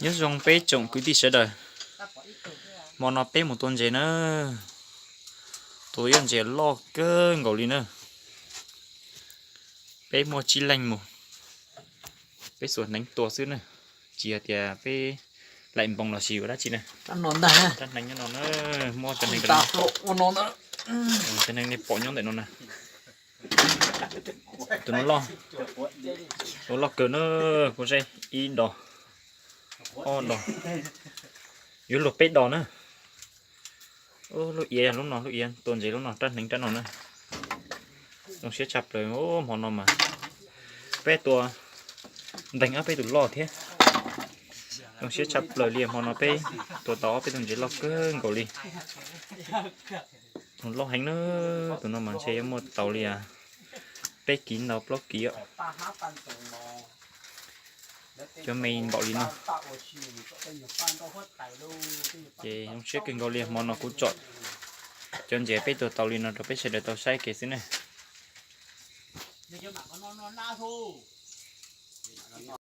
Nyob zoo peb tsoom kwv tij sawv daws, hmo no peb mus tua ntses na. Tua ib ntses loj kawg nkaus li na. Peb muaj tsib leeg mus, peb xuas hneev tua xwb na, tsis yog tias peb laim npoos los sis ua dab tsi na. Rab hneev nyob no na, muaj cov hneev, cov hneev nej pom nyob ntawm no na. Tus no loj, tus loj kawg na, kuv saib ib dos, ob dos, yuav luag peb dos na. Lub iav, lub no, lub iav tua ntses lub no, rab hneev rab no na. Zoo siab tshaj plaws hmo no mas peb tua nteeg ob peb tus loj thiab. Zoo siab tshaj plaws li hmo no peb tua tau ob peb tus ntses loj kawg nkaus li. Tus loj heev na, tus no mas ntshe yuav muaj tau li peb kiv ntau plaub kiv. Cov me npaum li no. Ces zoo siab kawg nkaus li hmo no kuv tsom cov ntses peb tua tau li no rau peb sawv daws tau saib kev xwb ne.